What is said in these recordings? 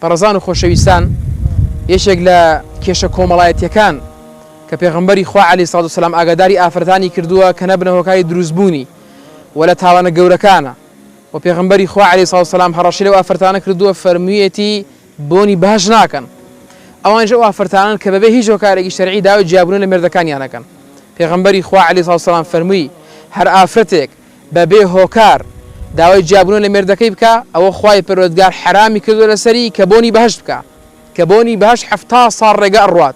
بەڕێزان و خۆشەویستان یەکێک لە کێشە کۆمەڵایەتیەکان کە پێغەمبەری خوا عەلەیهی سڵات وسلام ئاگاداری ئافرەتانی کردووە کە نەبنە هۆکاری دروستبوونی و لە تاوانە گەورەکانە و پێغەمبەری خوا عەلەیهی سڵات وسلام هەڕەشەی لەو ئافرەتانە کردووە فەرموویەتی بۆنی بەهەشت ناکەن ئەوانیش ئەو ئافرەتانەن کە بەبێ هیچ هۆکارێکی شەرعی داوای جیابوونەوە لە مێردەکانیان ئەکەن پێغەمبەری خوا عەلەیهی سڵات وسلام فەرمووی هەر ئافرەتێک بەبێ هۆکار داوای جیابوونەوە لە مێردەکەی بکا ئەوە خوای پەروەردگار حەرامی کردووە لەسەری کە بۆنی بەهەشت بکا کە بۆنی بەهەشت 70 ساڵ ڕێگە ئەڕوات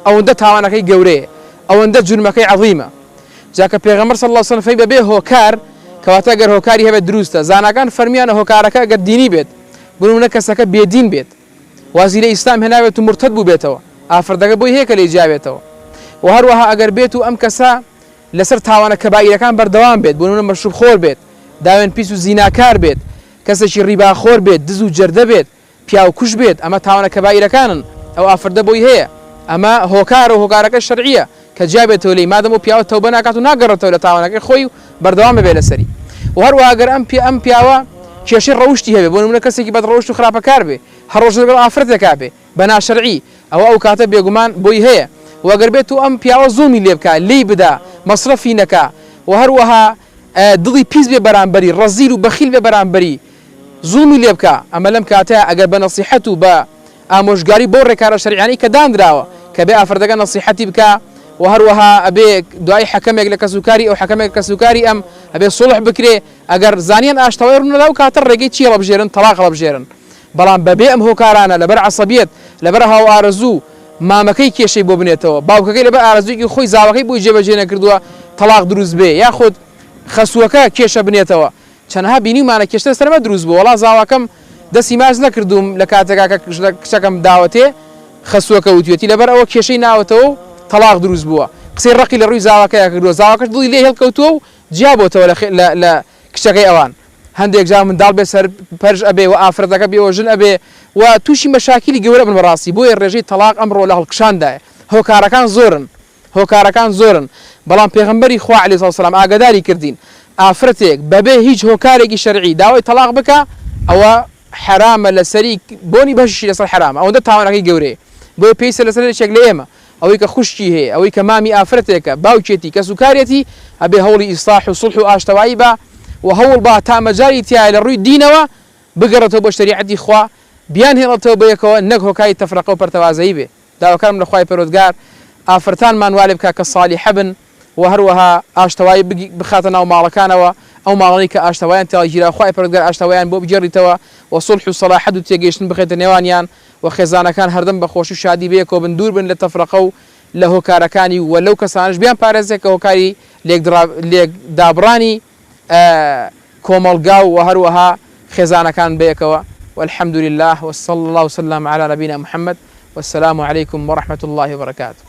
ئەوەندە تاوانەکەی گەورەیە ئەوەندە جورمەکەی عەظیمە جا کە پێغەمبەر صلی اللە علیە وسلم فەرمی بەبێ هۆکار کەواتە گەر هۆکاری هەبێت دروستە زاناکان فەرمیانە هۆکارەکە گەر دینی بێت بۆ نمونە کەسەکە بێدین بێت وازی لە ئیسلام هێنابێت و مورتەد بووبێتەوە ئافرەتەکە بۆی هەیە کە لێی جیابێتەوە وە هەروەها ئەگەر بێت و ئەم کەسە لەسەر تاوانە کەبائیرەکان بەردەوام بێت، بۆ نموونە مەشروب خۆر بێت، داوێن پیس و زیناکار بێت، کەسێکی ڕیبا خۆر بێت، دز و جەردە بێت، پیاو کوژ بێت، ئەمە تاوانە کەبائیرەکانن، ئەو ئافرەتە بۆی هەیە، ئەمە هۆکارە و هۆکارەکەش شەرعیە کە جیا بێتەوە لێی، مادەم ئەو پیاوە تەوبە ناکات و ناگەڕێتەوە لە تاوانەکەی خۆی و بەردەوام ئەبێ لەسەری. وە هەروەها گەر ئەم ئەم پیاوە کێشەی ڕەوشتی هەبێ، بۆ نموونە کەسێکی بەد ڕەوشت و خراپەکار بێ، هەر ڕۆژە لەگەڵ ئافرەتێکا بێ، بە ناشەرعی، ئەوە ئەو کاتە بێگومان بۆی هەیە، وە گەر بێتو ئەم پیاوە زوڵمی لێ بکا، لێی بدا، مەسرەفی نەکا، وە هەروەها دڵی پیس بێ بەرامبەری، ڕەزیل و بەخیل بێ بەرامبەری، زوڵمی لێ بکا، ئەمە لەم کاتەیا ئەگەر بە نەسیحەت و بە ئامۆژگاری بەو ڕێکارە شەرعیانەی کە دانراوە، کە بێ ئافرەتەکە نەسیحەتی بکا، وە هەروەها ئەبێ دوایی حەکەمێک لە کەسوکاری ئەو حەکەمێک لە کەسوکاری ئەم، ئەبێ سوڵح بکرێ، ئەگەر زانیان ئاشتەوایی ڕوونەدا ئەو کاتە ڕێگەی چی هەڵەبژێرن تەڵاق هەڵەبژێرن بەڵام بەبێ ئەم هۆکارانە لەبەر عەسەبیەت لەبەر هاوئارەزوو مامەکەی کێشەی بۆ بنێتەوە باوکەکەی لەبەر ئارەزوویەکی خۆی زاواکەی بۆی جێبەجێ نەکردووە تەڵاق دروست بێ یاخود خەسووەکە کێشە بنێتەوە چەنەها بینیومانە کێشە لەسەر ئەمە دروست بووە وەڵا زاواکەم دەستی ماچ نەکردووم لە کاتێکا کە کچەکەم داوەتێ خەسووەکە وتویەتی لەبەر ئەوە کێشەی ناوەتەوە و تەڵاق دروست بووە قسەی ڕەقی لە ڕووی زاواکەیا کردووە زاواکەش دڵی لێ هەڵکەوتووە و جیا بۆتەوە لە لە لە کچەکەی ئەوان هەندێک جار منداڵ بێ سەر پەرش ئەبێ وە ئافرەتەکە بێوە ژن ئەبێ و توشی مەشاکیلی گەورە ئەبن بەڕاستی بۆیە ڕێژەی تەڵاق ئەمڕۆ لە هەڵکشاندایە هۆکارەکان زۆرن هۆکارەکان زۆرن بەڵام پێغەمبەری خوا علیە سڵات وسلام ئاگاداری کردین ئافرەتێک بەبێ هیچ هۆکارێکی شەرعی داوای تەڵاق بکا ئەوە حەرامە لەسەری بۆنی بەهەشتیشی لەسەر حەرامە ئەوەندە تاوانەکەی گەورەیە بۆیە پێویستە لەسەر یەکێک لە ئێمە ئەوەی کە خوشکی هەیە، ئەوەی کە مامی ئافرەتێکە، باوکێتی، کەسوکارێتی، ئەبێ هەوڵی ئیسڵاح و سوڵح و ئاشتەوایی با و هەوڵ با تا مەجالی تیایە لە ڕووی دینەوە بگەڕێتەوە بۆ شەریعەتی خوا، بیانهێڵێتەوە بە یەکەوە نەک هۆکاری تەفرەقە و پەرتەوازەیی بێ. داواکارم لە خوای پەروەردگار ئافرەتانمان وا لێ بکا کە ساڵیحە بن و هەروەها ئاشتەوایی بخاتە ناو ماڵەکانەوە، ئەو ماڵانەی کە ئاشتەوایان تیا گیرا خوای پەروەردگار ئاشتەوایان بۆ بگێڕیتەوە و سوڵح و سەڵاحەت و تێگەیشتن بخەێتە نێوانیان و خێزانەکان هەردەم بە خۆشی و شادی بەیەکەوە بن دوور بن لە تەفرەقە و لە هۆکارەکانی و لەو کەسانەش بیان پارێزێ کە هۆکاری لێک دابڕانی کۆمەڵگا و هەروەها خێزانەکان بەیەکەوە والحمد لله وصلی اللە وسلم علی نبینا محمد والسلام علیکم ورحمة اللە وبرکاته.